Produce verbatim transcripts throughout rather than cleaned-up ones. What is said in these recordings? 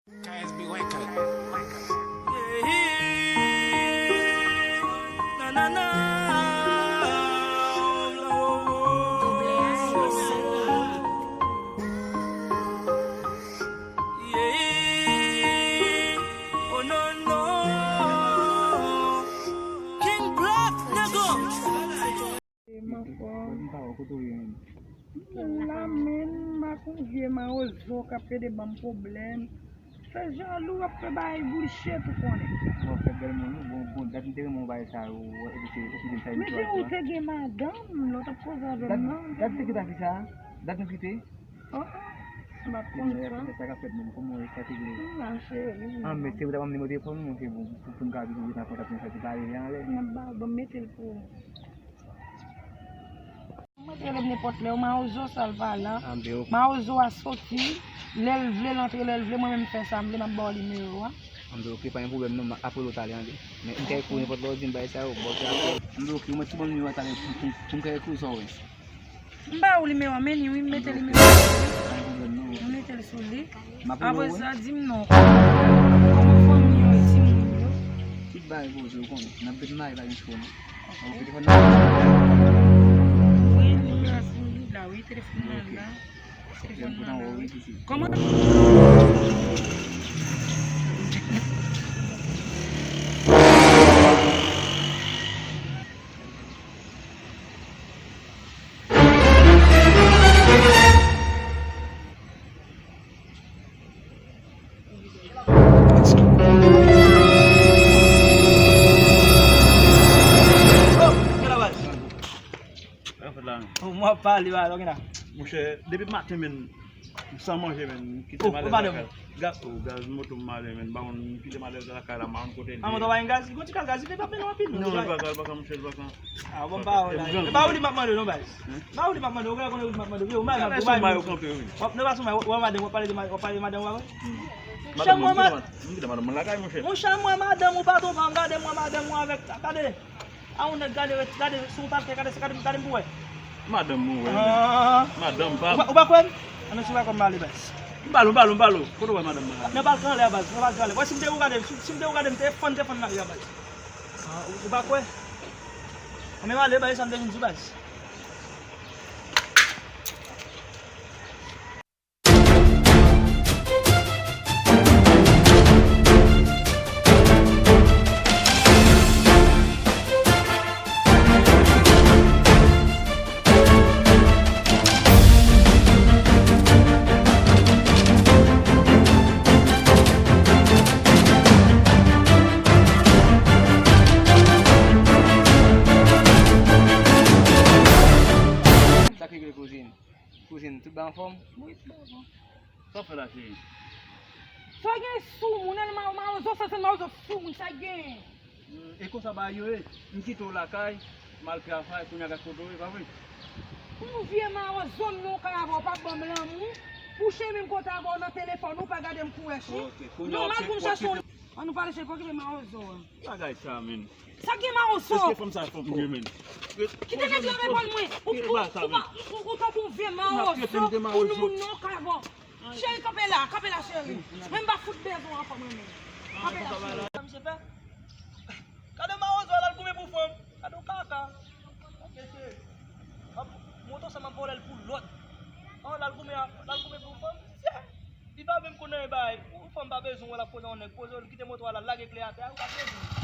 K S B Record. Yeah. Na, na, na. Yeah. Oh, no, no. King Black, nigga. E m anfòm. M pa wè kote w ye menm. M la menm, m ak yon vye mawozo k ap pede ban m pwoblèm. Fè jalou, ap fè bagay bullshit, ou konnen. Bon, fè bèl moun, wi. Bon, bon, dat m te renmen w bagay sa yo, epi se, epi se sa. Men se ou te gen madanm, lè w t ap koze avè m nan. Dat, dat te kite a kisa? Dat nou kite? Oh, oh, m pa t konn sa. Sa k ap fèt menm, kòman w ye, sa te vle? M la, cheri. Ah, men se ou t ap ban m nimewo telefòn ou, se pou, pou, pou m ka vin nan kontak mwen, sa te pale anlè. M ap ba, ban m mete l pou ou. Mwen te rele m nenpòt lè, mawozo sa l pa la. Mawozo a soti, lè l vle l antre, lè l vle, mwen menm m fè sa m vle, m ap ba w nimewo a. Anben, oke, pa gen pwoblèm non, m ap rele w talè, anben. Men m ka ekri w nenpòt lè w di m bagay sa yo, ba w se apèl. Anben, oke, ou mèt ban m nimewo a talè pou, pou, pou m ka ekri w sa w vle. M ba ou nimewo a, men li wi, m mete nimewo a. Pa gen pwoblèm non. M mete l sou li. Apre sa, di m non. Kòman fanmi yo, timoun yo? Tout bagay poze, ou konnen. N ap vin marye, pa gen chwa non. Ou telefòn nan? Wi, li la sou li la, wi, telefòn nan la. Telefòn nan la, wi. Kòman? Sa fèt la menm? O, mwen ap pale, ba, lòk la. Monchè, depi maten, menm, m san manje, menm, m kite madanm lakay. Ga-, o, gaz moto m ale, menm, m pa konn, m kite madanm lakay la, m pa konn kote l ye. A, moto pa gen gaz? Gon ti kal gaz, li pa mennen anpil, non. Non, li pa ka, li pa ka, monchè, li pa ka. A, bon, pa ou la. E pa ou li m ap mande, non, baz. Pa ou li m ap mande, ou genlè konnen ou li m ap mande, wi, ou mal, ou mal. Ou ap, nou pa sou may, ou, ou madanm, w ap pale de ma-, w ap pale de madanm ou, pa vre? Monchè, mwen, madanm, monchè, mwen, madanm ou pa twonpe m, gade mwen, madanm ou avèk, gade. A, yon nèg gade, gade, sou yon pastè, gade, gade, gade m pou wè. Madanm mwen wè. Ah. Madanm pa. Ou pa, ou pa kwè m? Ann, si w pa kwè m, m ale, baz. M ba l, m ba l, m ba l. Kote w wè madanm mwen? Nan balkon anlè a, baz, nan balkon anlè. Wè, si m te ou gade, si, si m te ou gade, m te fann, te fann nan ri a, baz. Ah, ou, ou pa kwè? Ann, men m ale, baz, sa m te vin di w, baz. Sa k rive, kouzin? Kouzin, tout bagay anfòm? Wi, tout bagay bon. Sa w fè la, cheri? Sa gen sou moun, nan ma-, mawozo, sa se mawozo sou moun, sa gen. Hmm, e konsa bagay yo ye. M kite w lakay, m al travay, kounye a gad kote w ye, pa vre? Pou vye mawozo m nan kay avè w, pa ban m lanmou. Pou chen menm kote avè w nan telefòn, ou pa gade m kou wè chen. Ok, kounye a w ap chèche. Nòmal pou m chèche yon. An nou pale chèche, okipe mawozo a. Bagay sa menm. Sa gen mawozo? Èske fanm sa fè pou mwen menm? Kite nèg la repon mwen. Ou, ou, ou pa, ou, ou tankou yon vye mawozo pou nou moun nan kay avè w. Cheri, kanpe la, kanpe la, cheri. Men m pa fout bezwen w ankò, mwen menm. Kanpe la, cheri. Sa misye fè? Gade mawozo a, l al goumen pou fanm. Gade yon kaka. Mesye, m ap monte ansanm ap vòlè l pou lòt. An, l al goumen a, l al goumen pou fanm. Li pa menm konn anyen bay. Ou fanm pa bezwen wè l ap konnen yon nèg. Poze w, li kite moto a la, l lage kle atè a, ou pa bezwen.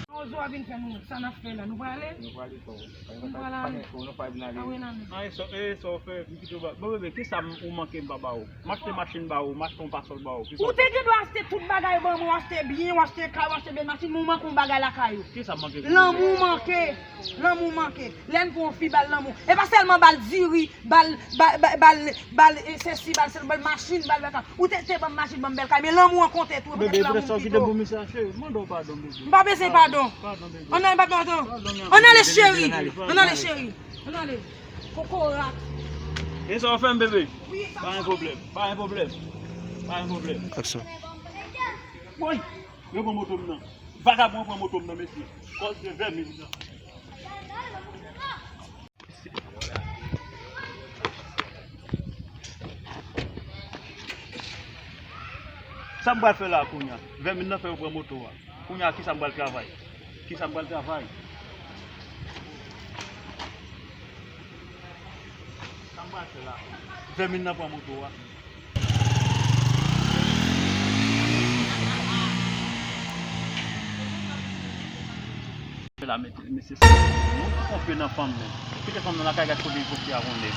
Mawozo a vin fè nou sa n ap fè la. Nou prale? Nou prale, frè. Nou prale. Pa gen chwa, nou pa vin ale. Ah, wi, nan. Ah, e sa, e sa w fè, m kite w ba. Bon, bebe, kisa m, ou manke m pa ba ou? M achte machin ba ou, m achte yon pasòl ba ou. Ou te gen dwa achte tout bagay ban mwen, w achte byen, w achte kay, w achte bèl machin, men w manke yon bagay lakay ou. Kisa m manke? Lanmou manke. Lanmou manke. Lè n pran yon fi, ba l lanmou. E pa sèlman ba l diri, ba l, ba, ba, ba l, ba l, e, sesi, ba l sèl, ba l machin, ba l bèl kay. Ou te, te ban m machin, ban m bèl kay, men lanmou an konte tou, epi nèg la moun pito. Bebe, pou misye, cheri, mande w padon, bebe. M pa bezwen padon. Padon, bebe. Ann ale, padon. Ann ale, cheri. Ann ale, cheri. Ann ale. Kokorat. E sa w fè m, bebe? Wi, sa. Pa gen pwoblèm. Pa gen pwoblèm. Pa gen pwoblèm. Aksyon. Woy! Yo pran moto m nan. Vagabon pran moto m nan, mesye. Kòz de vèmin nan. Sa m pral fè la kounye a? Vèmin nan fè yo pran moto a. Kounye a, kisa m pral travay? Kisa m pral travay? Sa m pral fè la? Vèmin nan pran moto a. Fè la, mesye, se moun konpe nan fanm nan. Kite fanm nan lakay, gad kote li konpe a konnen.